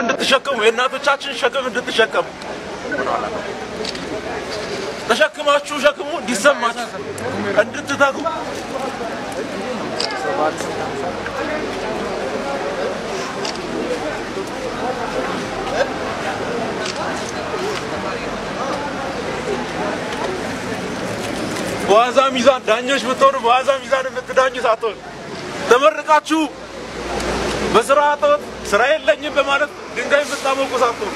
እንድትሸከሙ፣ የእናቶቻችን ሸክም እንድትሸከሙ፣ ተሸክማችሁ ሸክሙ እንዲሰማችሁ እንድትተጉ፣ በዋዛ ሚዛን ዳኞች ብትሆኑ በዋዛ ሚዛን የምትዳኙ ሳትሆኑ፣ ተመርቃችሁ በስራ እጦት ስራ የለኝም በማለት ድንጋይ የምታሞቁ ሳትሆኑ፣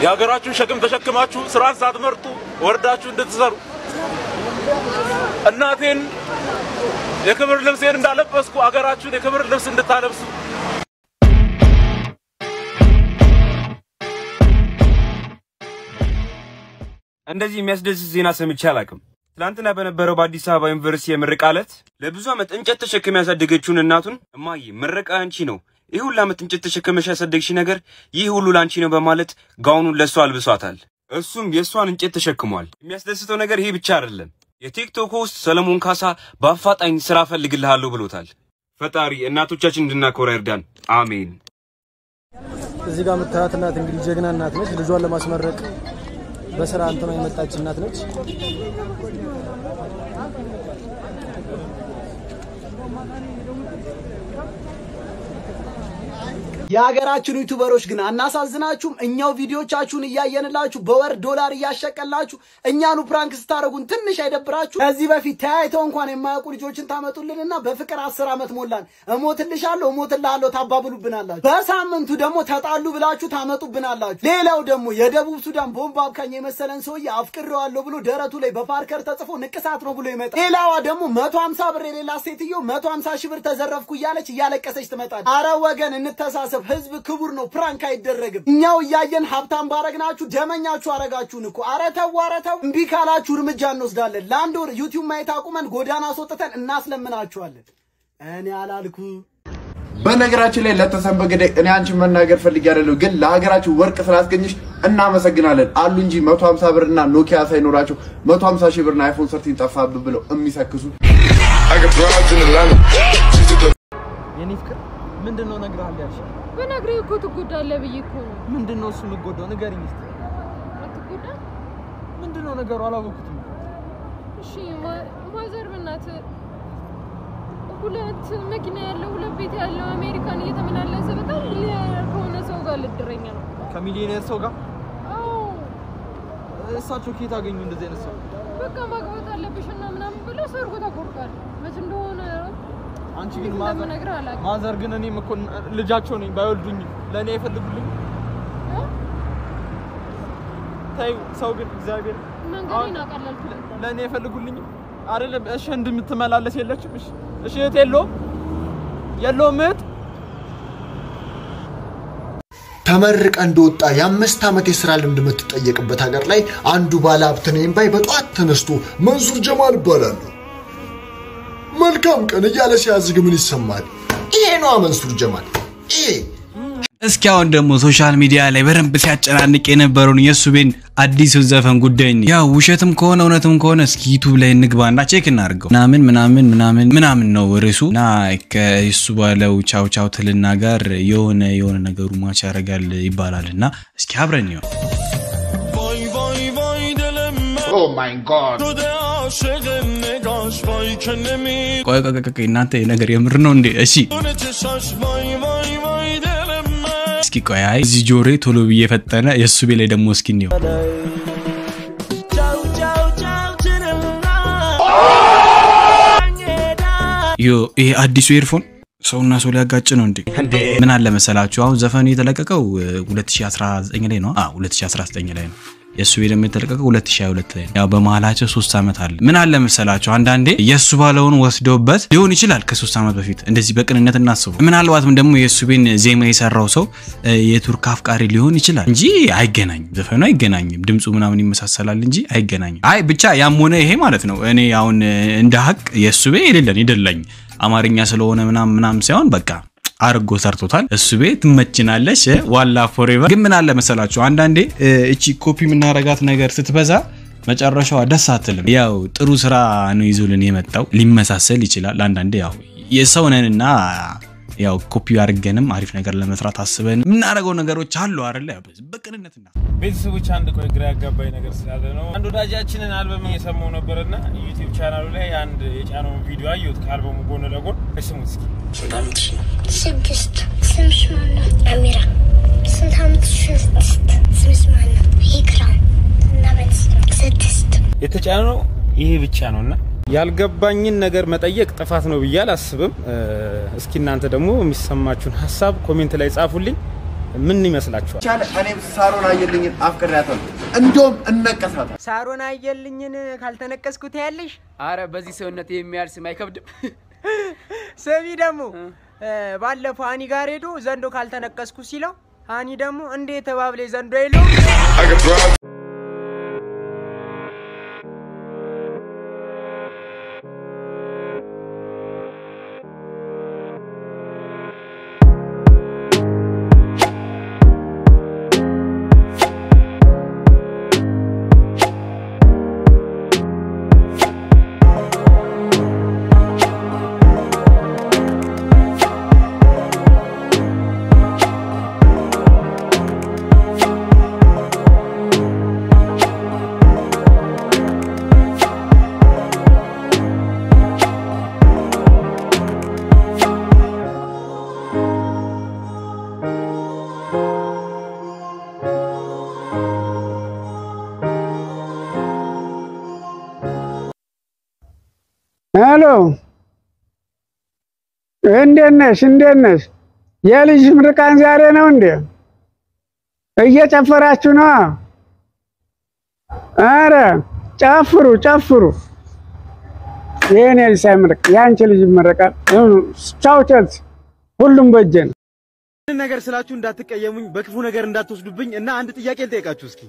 የሀገራችሁን ሸክም ተሸክማችሁ ስራን ሳትመርጡ ወርዳችሁ እንድትሰሩ፣ እናቴን የክብር ልብሴን እንዳለበስኩ አገራችሁን የክብር ልብስ እንድታለብሱ። እንደዚህ የሚያስደስት ዜና ሰምቼ አላውቅም። ትናንትና በነበረው በአዲስ አበባ ዩኒቨርሲቲ የምረቃ ዕለት ለብዙ ዓመት እንጨት ተሸክማ ያሳደገችውን እናቱን እማዬ ምረቃ አንቺ ነው፣ ይህ ሁሉ ዓመት እንጨት ተሸክመሽ ያሳደግሽ ነገር ይህ ሁሉ ለአንቺ ነው በማለት ጋውኑን ለእሷ አልብሷታል። እሱም የእሷን እንጨት ተሸክሟል። የሚያስደስተው ነገር ይሄ ብቻ አይደለም። የቲክቶክ host ሰለሞን ካሳ በአፋጣኝ ስራ እፈልግልሃለሁ ብሎታል። ፈጣሪ እናቶቻችን እንድናኮራ ይርዳን። አሜን። እዚህ ጋር የምታያት እናት እንግዲህ ጀግና እናት ነች። ልጇን ለማስመረቅ በስራ እንትኗ የመጣች እናት ነች። የሀገራችን ዩቱበሮች ግን አናሳዝናችሁም? እኛው ቪዲዮቻችሁን እያየንላችሁ በወር ዶላር እያሸቀላችሁ እኛኑ prank ስታደርጉን ትንሽ አይደብራችሁ? ከዚህ በፊት ተያይተው እንኳን የማያውቁ ልጆችን ታመጡልንና በፍቅር 10 ዓመት ሞላን፣ እሞትልሻለሁ፣ እሞትልሃለሁ ታባብሉብናላችሁ። በሳምንቱ ደግሞ ተጣሉ ብላችሁ ታመጡብናላችሁ። ሌላው ደግሞ የደቡብ ሱዳን ቦምብ አብካኝ የመሰለን ሰውዬ አፍቅሬዋለሁ ብሎ ደረቱ ላይ በ marker ተጽፎ ንቅሳት ነው ብሎ ይመጣል። ሌላዋ ደግሞ 150 ብር የሌላት ሴትዮ 150 ሺህ ብር ተዘረፍኩ እያለች እያለቀሰች ትመጣለች። አረ ወገን እንተሳሰብ። ህዝብ ክቡር ነው። Prank አይደረግም። እኛው እያየን ሀብታም ባረግናችሁ ደመኛችሁ አረጋችሁን እኮ። አረ ተው፣ አረ ተው። እምቢ ካላችሁ እርምጃ እንወስዳለን። ለአንድ ወር ዩቲዩብ ማየት አቁመን ጎዳና አስወጥተን እናስለምናችኋለን። እኔ አላልኩ። በነገራችን ላይ ለተሰንበት ግደይ እኔ አንቺን መናገር ፈልጌ አይደለም፣ ግን ለሀገራችን ወርቅ ስላስገኘሽ እናመሰግናለን አሉ እንጂ 150 ብርና ኖኪያ ሳይኖራቸው 150 ሺህ ብርና iPhone 13 ጠፋብን ብለው የሚሰክሱ። የኔ ፍቅር፣ ምንድን ነው እነግርሃለሁ ያልሽኝ? ብነግርህ እኮ ትጎዳለህ ብዬ እኮ ነው። ምንድን ነው እሱ የምጎዳው? ንገሪኝ እስኪ። አትጎዳም? ምንድን ነው ነገሩ? አላወኩትም። እሺ፣ mother በእናትህ ሁለት መኪና ያለው፣ ሁለት ቤት ያለው፣ አሜሪካን እየተመላለሰ በጣም ሚሊዮነር ከሆነ ሰው ጋር ልድረኝ ነው። ከሚሊዮኔር ሰው ጋር? አዎ። እሳቸው ከየት አገኙ እንደዚህ አይነት ሰው? በቃ ማግባት አለብሽ እና ምናምን ብለው ሰርጉ ተቆርጧል። መች እንደሆነ አንቺ ግን እንዴት mother እንደምነግርህ አላውቅም። Mother ግን እኔም እኮ ልጃቸው ነኝ። ባይወልዱኝም ለእኔ አይፈልጉልኝም? እ? ተይው። ሰው ግን እግዚአብሔር መንገዴን አቀለልኩት። ለእኔ አይፈልጉልኝም አይደለም? እሺ እንደምትመላለስ የለችም? እሺ እሺ፣ እህት የለውም? የለውም እህት? ተመርቀ እንደወጣ የ5 ዓመት የስራ ልምድ የምትጠየቅበት ሀገር ላይ አንዱ ባለ ሀብት ነኝ ባይ በጠዋት ተነስቶ መንሱር ጀማል እባላለሁ፣ መልካም ቀን እያለ ሲያዝግ ምን ይሰማል? ይሄ ነዋ መንሱር ጀማል። ይሄ እስኪ አሁን ደግሞ social media ላይ በደንብ ሲያጨናንቅ የነበረውን የሱቤን አዲሱን ዘፈን ጉዳይ እንይ። ያው ውሸትም ከሆነ እውነትም ከሆነ እስኪ ዩቱብ ላይ እንግባና check እናድርገው። ምናምን ምናምን ምናምን ምናምን ነው ርዕሱ እና ከሱ ባለው ቻው ቻው ትልና ጋር የሆነ የሆነ ነገሩ match ያደርጋል ይባላል እና እስኪ አብረን ይሆን። Oh my God. ቆይ ቆይ ቆይ ቆይ፣ እናንተ ነገር የምር ነው እንዴ? እሺ እስኪ ቆይ፣ አይ እዚህ ጆሮዬ ቶሎ ብዬ ፈጠነ። የሱቤ ላይ ደግሞ እስኪ እንየው። Yo፣ ይሄ አዲሱ earphone ሰውና ሰው ሊያጋጭ ነው እንዴ? ምን አለ መሰላችሁ፣ አሁን ዘፈኑ የተለቀቀው 2019 ላይ ነው። አዎ፣ 2019 ላይ ነው። የእሱ ደግሞ የተለቀቀው 2022 ላይ ነው። ያው በመሀላቸው 3 ዓመት አለ። ምን አለ መሰላችሁ፣ አንዳንዴ የእሱ ባለውን ወስደውበት ሊሆን ይችላል ከ3 ዓመት በፊት፣ እንደዚህ በቅንነት እናስቡ። ምናልባትም ደግሞ የእሱቤን ዜማ የሰራው ሰው የቱርክ አፍቃሪ ሊሆን ይችላል እንጂ አይገናኝም። ዘፈኑ አይገናኝም። ድምፁ ምናምን ይመሳሰላል እንጂ አይገናኝም። አይ ብቻ ያም ሆነ ይሄ ማለት ነው። እኔ አሁን እንደ ሀቅ የእሱቤ የሌለን ይደላኝ አማርኛ ስለሆነ ምናምን ምናምን ሳይሆን በቃ አርጎ ሰርቶታል። እሱ ቤት ትመችናለሽ ዋላ forever። ግን ምን አለ መሰላችሁ፣ አንዳንዴ እቺ ኮፒ የምናረጋት ነገር ስትበዛ መጨረሻዋ ደስ አትልም። ያው ጥሩ ስራ ነው ይዞልን የመጣው፣ ሊመሳሰል ይችላል። አንዳንዴ ያው የሰው ነንና ያው ኮፒ አድርገንም አሪፍ ነገር ለመስራት አስበን የምናደርገው ነገሮች አሉ አይደለ? በቅንነትና ቤተሰቦች አንድ ቆይ ግራ ያጋባኝ ነገር ስላለ ነው። አንድ ወዳጃችንን አልበም እየሰማሁ ነበርና ዩቲዩብ ቻናሉ ላይ አንድ የጫነውን ቪዲዮ አየሁት ከአልበሙ ጎን ለጎን። ስሙት እስኪ። ስንት ዓመትሽ ነው? 6። ስምሽ ማን ነው? አሚራ። ስንት ዓመትሽ? 6። ስምሽ ማን ነው? ኢክራም። ስንት ዓመትሽ ነው? 6። የተጫነው ይሄ ብቻ ነውና ያልገባኝን ነገር መጠየቅ ጥፋት ነው ብዬ አላስብም። እስኪ እናንተ ደግሞ የሚሰማችሁን ሀሳብ comment ላይ ጻፉልኝ። ምን ይመስላችኋል? ቻለ እኔም ሳሮን አየልኝን አፍቅሬያታለሁ። እንደውም እነቀሳታለሁ። ሳሮን አየልኝን ካልተነቀስኩት ያለሽ? አረ በዚህ ሰውነት የሚያል ስም አይከብድም። ስሚ ደግሞ ባለፈው አኒ ጋር ሄዶ ዘንዶ ካልተነቀስኩ ሲለው አኒ ደግሞ እንዴ ተባብሌ ዘንዶ የለውም። ሄሎ፣ እንዴት ነሽ? እንዴት ነሽ? የልጅ ምርቃን ዛሬ ነው እንዴ? እየጨፈራችሁ ነው? አረ ጨፍሩ ጨፍሩ። የኔ ልጅ ሳይመረቅ የአንቺ ልጅ ይመረቃል። ቻው ቸልሲ፣ ሁሉም በእጄ ነው። ነገር ስላችሁ እንዳትቀየሙኝ፣ በክፉ ነገር እንዳትወስዱብኝ እና አንድ ጥያቄ ልጠይቃችሁ እስኪ።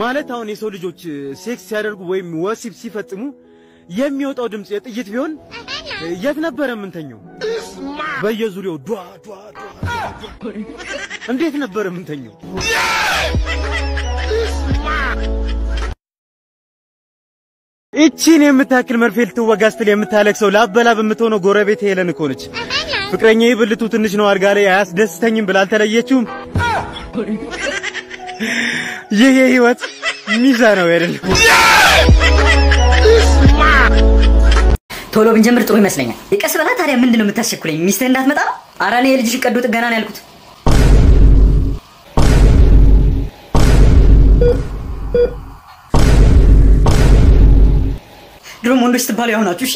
ማለት አሁን የሰው ልጆች ሴክስ ሲያደርጉ ወይም ወሲብ ሲፈጽሙ የሚወጣው ድምጽ የጥይት ቢሆን የት ነበር የምንተኘው? በየዙሪያው ዷ ዷ ዷ። እንዴት ነበር የምንተኘው? እቺን የምታክል መርፌ ልትወጋ ስትል የምታለቅሰው ላበላ በምትሆነው ጎረቤት ሄለን እኮ ነች። ፍቅረኛዬ ብልቱ ትንሽ ነው አልጋ ላይ አያስደስተኝም ብላ አልተለየችውም። ይህ የህይወት ሚዛናዊ አይደለም። ቶሎ ብንጀምር ጥሩ ይመስለኛል። ቀስ በላ ታዲያ። ምንድን ነው የምታስቸኩለኝ? ሚስትህ እንዳትመጣ ነው? ኧረ እኔ የልጅሽን ቀዶ ጥገና ነው ያልኩት። ድሮም ወንዶች ስትባሉ ያው ናችሁ። እሺ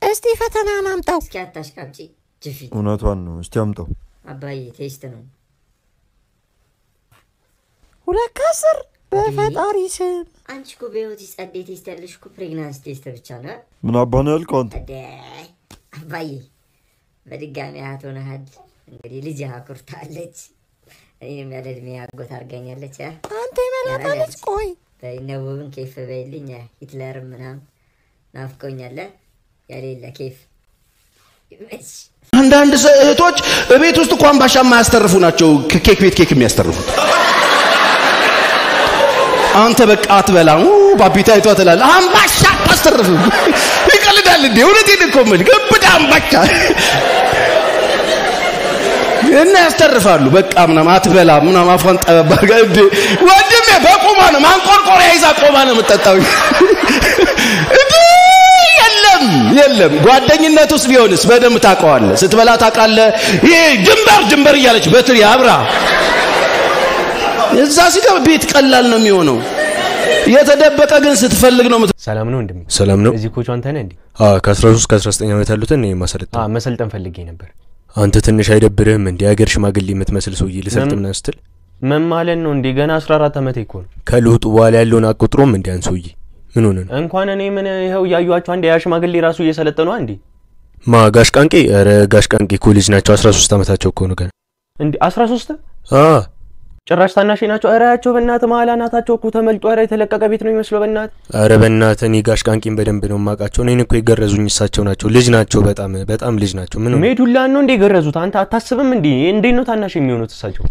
እስቲ ፈተና አምጣው። እስኪ አታሽቃብጪ ጅፊ። እውነቷን ነው። እስቲ አምጣው። አባዬ test ነው። 2 ከ10 በፈጣሪ ስም። አንቺ እኮ በህይወት ጸዴ test ያለሽ እኮ pregnancy test ብቻ ነው። ምን አባ ነው ያልከው አንተ? አባዬ በድጋሚ አያት ሆነሃል። እንግዲህ ልጅ አኩርታለች። እኔንም ያለ እድሜ አጎት አድርጋኛለች። አንተ የመላጣ ልጅ ቆይ በይነውብን ኬፍ በይልኝ። ሂትለርም ምናምን ናፍቆኛል። ያሌለ ኬፍ ይመች። አንዳንድ እህቶች እቤት ውስጥ እንኳን ባሻ የማያስተርፉ ናቸው። ከኬክ ቤት ኬክ የሚያስተርፉት። አንተ በቃ አትበላም ባቢታ አይቷ ትላለህ። አምባሻ አታስተርፍም። ይቀልዳል እንዴ? እውነቴን እኮ የምልህ ግብዳ አምባሻ እና ያስተርፋሉ። በቃ ምናምን አትበላም ምናምን አፏን ጠበብ አድርጋ እንዴ ወንድሜ በቁማ ነው ማንቆርቆሪያ ይዛ ቆማ ነው የምትጠጣው። እንዴ የለም የለም። ጓደኝነት ውስጥ ቢሆንስ በደንብ ታውቀዋለህ። ስትበላ ታውቃለህ። ይሄ ድንበር ድንበር እያለች በትሪ አብራ እዛ ሲገባ ቤት ቀላል ነው የሚሆነው። የተደበቀ ግን ስትፈልግ ነው። ሰላም ነው ወንድሜ? ሰላም ነው። እዚህ ኮቹ አንተ ነህ እንዴ? አዎ፣ ከ13 እስከ 19 ዓመት ያሉትን እኔ ማሰልጠን። አዎ፣ መሰልጠን ፈልጌ ነበር። አንተ ትንሽ አይደብርህም እንዴ? የሀገር ሽማግሌ የምትመስል ሰውዬ ልሰልጥን ምናምን ስትል ምን ማለት ነው እንዴ? ገና 14 ዓመቴ እኮ ነው። ከለውጡ በኋላ ያለውን አቆጥሮም እንዴ አንተ ሰውዬ ምን ሆነ ነው? እንኳን እኔ ምን ይኸው እያዩዋቸው አንድ ያ ሽማግሌ ራሱ እየሰለጠኑ እንዴ። ማ ጋሽ ቃንቄ? ኧረ ጋሽ ቃንቄ እኮ ልጅ ናቸው። 13 ዓመታቸው እኮ ነው ገና። እንዴ 13? አዎ ጭራሽ ታናሽ ናቸው። ኧረ ያቸው በእናትህ መሀል አናታቸው እኮ ተመልጦ፣ ኧረ የተለቀቀ ቤት ነው የሚመስለው በእናትህ። ኧረ በእናትህ እኔ ጋሽ ቃንቄን በደንብ ነው የማውቃቸው። እኔን እኮ የገረዙኝ እሳቸው ናቸው። ልጅ ናቸው፣ በጣም በጣም ልጅ ናቸው። ምን ሜዱላን ነው እንዴ የገረዙት? አንተ አታስብም እንዴ? እንዴት ነው ታናሽ የሚሆኑት እሳቸው?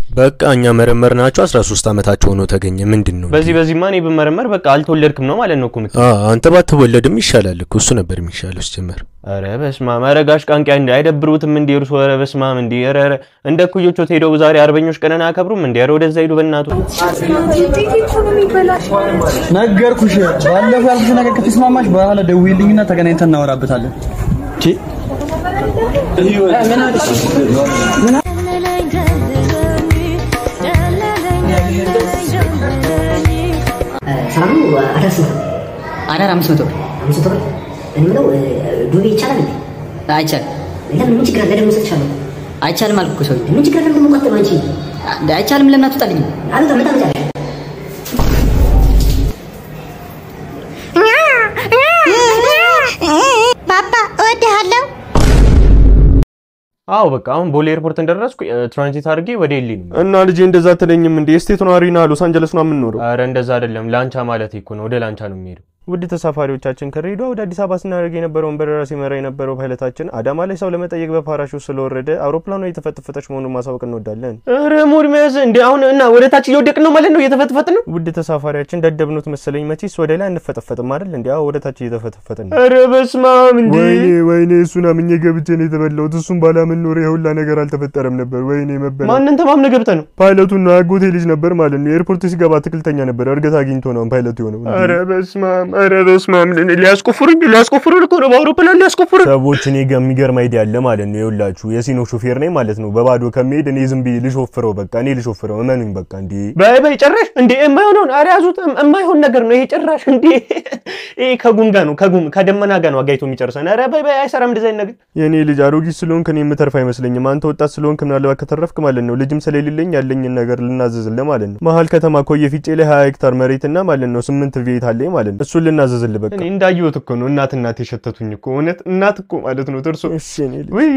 በቃ እኛ መረመርናቸው 13 ዓመታቸው ሆኖ ተገኘ። ምንድነው በዚህ ማን ብመረመር በቃ አልተወለድክም ነው ማለት ነው እኮ የምትለው። አንተ ባትወለድም ይሻላል እኮ እሱ ነበር የሚሻለው ሲጀመር። ኧረ በስመ አብ! ኧረ ጋሽ ቃንቂያ እንደ አይደብሩትም እንዴ እርሶ? ኧረ በስመ አብ እንዴ! ኧረ እንደ እኩዮቾት ሄደው ዛሬ አርበኞች ቀንን አያከብሩም እንዴ? ኧረ ወደዛ ሂዱ በእናቱ። ነገርኩሽ፣ ባለፈው ያልኩሽ ነገር ከተስማማሽ በኋላ ደውዪልኝና ተገናኝተን እናወራበታለን። ሰላም ነው። አዳር ስንት ነው? አዳር 500 ብር። 500 ብር? እኔ የምለው ዱቤ ይቻላል እንዴ? አይቻልም። ለምን? ምን ችግር አለ? ለምን እሰጥሻለሁ? አይቻልም አልኩህ እኮ ሰውዬ። ምን ችግር አለ? ለምን ቆጥብ አንቺ? አይቻልም። ለምን አትወጣልኝም? አልወጣም። ምን ታመጫለሽ? ባባ እወድሃለሁ። አዎ በቃ አሁን ቦሌ ኤርፖርት እንደደረስኩ ትራንዚት አድርጌ ወደ LA ነው። እና ልጄ እንደዛ አትለኝም እንዴ? state ነዋሪና ሎስ አንጀለስ ነው የምንኖረው። ኧረ እንደዛ አይደለም፣ ላንቻ ማለት እኮ ነው። ወደ ላንቻ ነው የሚሄደው። ውድ ተሳፋሪዎቻችን ከድሬዳዋ ወደ አዲስ አበባ ስናደርግ የነበረውን በረራ ሲመራ የነበረው ፓይለታችን አዳማ ላይ ሰው ለመጠየቅ በፓራሹት ስለወረደ አውሮፕላኗ እየተፈጠፈጠች መሆኑን ማሳወቅ እንወዳለን። ኧረ mood መያዝ እንዴ! አሁን እና ወደ ታች እየወደቅን ነው ማለት ነው፣ እየተፈጠፈጥን ነው። ውድ ተሳፋሪያችን ደደብኖት መሰለኝ፣ መቼስ ወደ ላይ አንፈጠፈጥም አይደል እንዴ? አዎ ወደ ታች እየተፈጠፈጥን ነው። ኧረ በስመ አብ እንዴ! ወይኔ ወይኔ፣ እሱን አምኜ ገብቼ ነው የተበላሁት። እሱን ባላምን ኖሮ ይሄ ሁላ ነገር አልተፈጠረም ነበር። ወይኔ መበላ። ማንን ተማምነህ ገብተህ ነው? ፓይለቱን ነው፣ አጎቴ ልጅ ነበር ማለት ነው። ኤርፖርት ሲገባ አትክልተኛ ነበር፣ እርገት አግኝቶ ነው ፓይለቱ የሆነው። ኧረ በስመ አብ ኧረ በስመ አብ! ሊያስቆፍሩኝ እኮ ነው፣ በአውሮፕላን ሊያስቆፍሩኝ። ሰዎች እኔ ጋር የሚገርም idea አለ ማለት ነው። ይኸውላችሁ የሲኖ ሾፌር ነኝ ማለት ነው። በባዶ ከሚሄድ እኔ ዝም ብዬ ልሾፍረው፣ በቃ እኔ ልሾፍረው፣ እመኑኝ በቃ። እንዴ በይ በይ ጭራሽ እንዴ! የማይሆነውን ኧረ ያዙት፣ የማይሆን ነገር ነው ይሄ ጭራሽ። እንዴ ይሄ ከጉም ጋር ነው፣ ከጉም ከደመና ጋር ነው አጋይቶ የሚጨርሰን። ኧረ በይ በይ አይሰራም እንደዚህ አይነት ነገር። የኔ ልጅ አሮጊት ስለሆንክ እኔ የምተርፍ አይመስለኝም። አንተ ወጣት ስለሆንክ ምናልባት ከተረፍክ ማለት ነው ልጅም ስለሌለኝ ያለኝን ነገር ልናዘዝልህ ማለት ነው። መሀል ከተማ ኮየ ፊጬ ላይ 20 ሄክታር መሬትና ማለት ነው 8 ቤት አለኝ ማለት ነው። እሱን ልናዘዝልህ በቃ። እኔ እንዳየሁት እኮ ነው እናት እናት የሸተቱኝ እኮ እውነት እናት እኮ ማለት ነው። ተርሶ እሺ እኔ ልጅ ውይ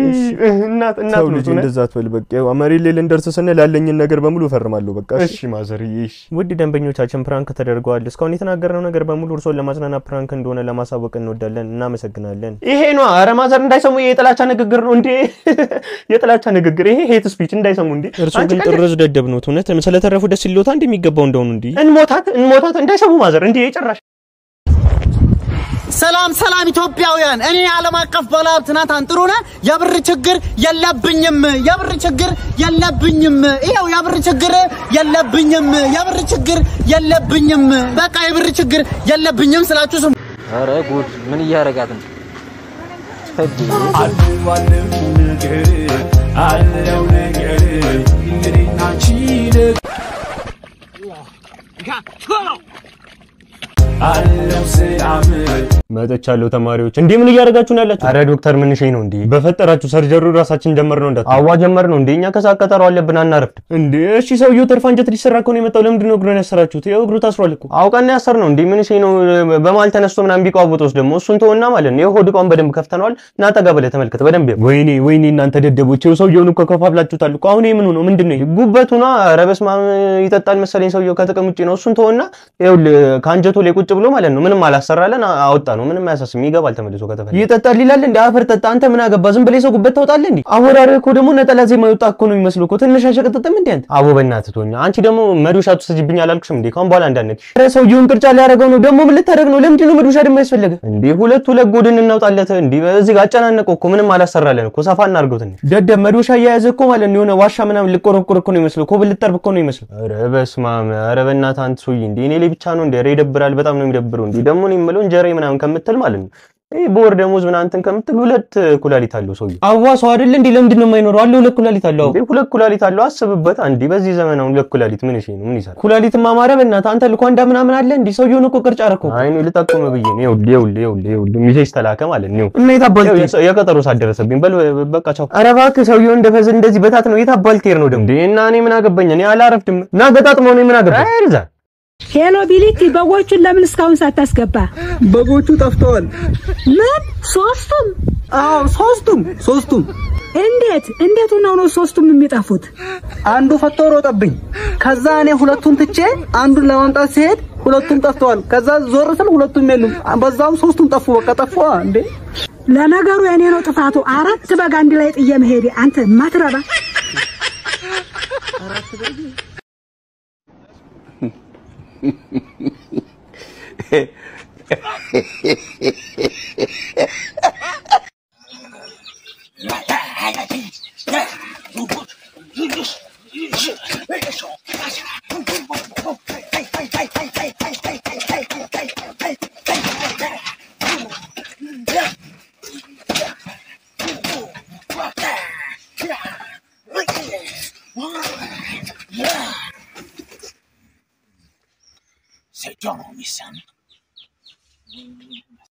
እናት እናት ተው ነው ልጅ እንደዛ አትበል በቃ። ያው መሬት ላይ ልንደርስ ስንል ያለኝን ነገር በሙሉ እፈርማለሁ በቃ። እሺ ማዘርዬ። እሺ ውድ ደንበኞቻችን prank ተደርገዋል። እስካሁን የተናገርነው ነገር በሙሉ እርሶን ለማጽናናት prank እንደሆነ ለማሳወቅ እንወዳለን። እናመሰግናለን። ይሄ ነው። ኧረ mother እንዳይሰሙ፣ ይሄ የጥላቻ ንግግር ነው እንዴ! የጥላቻ ንግግር ይሄ hate speech እንዳይሰሙ እንዴ! እርሶ ግን ጥርዝ ደደብ ነው እውነት። ስለተረፉ ደስ ይሎታ እንደሚገባው እንደሆኑ እንዴ! እንሞታት እንሞታት እንዳይሰሙ mother እንዴ! ጭራሽ ሰላም ሰላም ኢትዮጵያውያን፣ እኔ ዓለም አቀፍ ባለሀብት ናታን ጥሩነህ የብር ችግር የለብኝም፣ የብር ችግር የለብኝም፣ ይኸው የብር ችግር የለብኝም፣ የብር ችግር የለብኝም፣ በቃ የብር ችግር የለብኝም ስላችሁ ስሙ። ኧረ ጉድ! ምን እያደረጋት ነው? መጥቻለሁ ተማሪዎች። እንዴ ምን እያደረጋችሁ ነው ያላችሁ? አረ ዶክተር ምን ሸኝ ነው እንዴ? በፈጠራችሁ surgery ው ራሳችን ጀመር ነው እንዳትሉ። አዋ ጀመር ነው እንዴ? እኛ ከሰዓት ቀጠሮ አለብን አናረፍድ። እንዴ እሺ፣ ሰውየው ተርፍ አንጀት ሊሰራ እኮ ነው የመጣው። ለምንድን ነው እግሩን ያሰራችሁት? ይኸው እግሩ ታስሯል እኮ። አውቀን ነው ያሰርነው። እንዴ ምን ሸኝ ነው? በመሀል ተነስቶ ምናምን ቢቋውጠውስ ደግሞ እሱን ተወና ማለት ነው። ይኸው ሆድ ዕቃውን በደንብ ከፍተነዋል። ና ጠጋ ብለህ ተመልከት በደንብ። ወይኔ ወይኔ፣ እናንተ ደደቦች፣ ይኸው ሰውየውን እኮ ከፋፍላችሁታል እኮ። አሁን ይሄ ምኑ ነው? ምንድን ነው ይሄ? ጉበቱ ነው። ኧረ በስመ አብ ይጠጣል መሰለኝ ሰውየው፣ ከጥቅም ውጪ ነው። እሱን ተወና ይኸውልህ ከአንጀቱ ላይ ቁጭ ብሎ ማለት ነው ምንም አላሰራለን፣ አወጣ ነው። ምንም አያሳስብም፣ ይገባል ተመልሶ ከተፈለገ። ይጠጣል ይላል እንደ አፈር ጠጣ። አንተ ምን አገባ? ዝም ብለህ ሰው ጉበት ታወጣለህ እንዴ? አወራርህ እኮ ደግሞ ነጠላ ዜማ የወጣ እኮ ነው የሚመስለው እኮ። ትንሽ አይሸቀጥጥም እንዴ አንተ? አቦ በእናትህ ተወኝ። አንቺ ደግሞ መዶሻ ትወስጂብኝ አላልኩሽም እንዴ? ካሁን በኋላ እንዳነክሽ። ኧረ ሰውየውን ቅርጫ ሊያደርገው ነው ደግሞ። ምን ልታደርግ ነው? ለምንድን ነው መዶሻ ደግሞ ያስፈለገ እንዴ? ሁለት ሁለት ጎድን እናውጣለት እንዴ? እዚህ ጋር አጨናነቀው እኮ። ምንም አላሰራለን እኮ። ሰፋ እናድርገው ትንሽ። ደደብ መዶሻ እየያዘ እኮ ማለት ነው የሆነ ዋሻ ምናምን ልቆረቆር እኮ ነው የሚመስለው። ኮብል ልጠርብ እኮ ነው የሚመስለው። ኧረ በስመ አብ። ኧረ በእናትህ አንተ ሰውዬ እንዴ እኔ ላይ ብቻ ነው እንዴ? ኧረ ይደብራል። በጣም ነው የሚደብረው እንዴ። ደግሞ እኔ የምለው እንጀራዬ ምናምን ከምትል ማለት ነው ይሄ በወር ደሞዝ ምናምን እንትን ከምትል ሁለት ኩላሊት አለው ሰውዬው። አዋ ሰው አይደል እንዴ? ለምንድን ነው የማይኖረው? አለው ሁለት ኩላሊት አለው። እንዴ ሁለት ኩላሊት አለው። አስብበት። አንዴ በዚህ ዘመን አሁን ሁለት ኩላሊት ምን እሺ ነው? ምን ይሰራል? ኩላሊትማ ማረ በእናትህ አንተ ልኳንዳ ምናምን አለ እንዴ? ሰውዬውን እኮ ቅርጫ አደረከው። አይ እኔ ልጠቁምህ ብዬ ነው። ይኸውልህ ይኸውልህ ይኸውልህ ይኸውልህ message ተላከ ማለት ነው። እና የት አባልቴ የቀጠሮ ሰዓት ደረሰብኝ። በል በቃ ቻው። ኧረ እባክህ ሰውዬው እንደፈዝ እንደዚህ በታት ነው። የት አባልቴር ነው ደግሞ እንዴ? እና እኔ ምን አገባኝ? እኔ አላረፍድም። እና ገጣጥመው ነው ምን አገባኝ? አይርዛ Hello ቢሊቲ፣ በጎቹን ለምን እስካሁን ሳታስገባ? በጎቹ ጠፍተዋል። ምን? ሶስቱም? አዎ ሶስቱም ሶስቱም። እንዴት እንዴት ሆነው ነው ሶስቱም የሚጠፉት? አንዱ ፈቶ ሮጠብኝ። ከዛ እኔ ሁለቱን ትቼ አንዱን ለማምጣት ሲሄድ ሁለቱም ጠፍተዋል። ከዛ ዞር ስል ሁለቱም የሉም። በዛውም ሶስቱም ጠፉ። በቃ ጠፉ እንዴ። ለነገሩ የኔ ነው ጥፋቱ። አራት በግ አንድ ላይ ጥዬ መሄዴ። አንተ ማትረባ።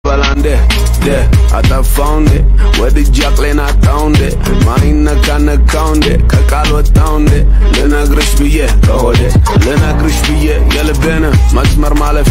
በላንዴ አጠፋው እንዴ ወድጄ አቅሌን አጣው እንዴ ማይነካ ነካው እንዴ ከቃል ወጣው እንዴ ልነግርሽ ብዬ ከሆዴ ልነግርሽ ብዬ የልቤን መስመር ማለፍ።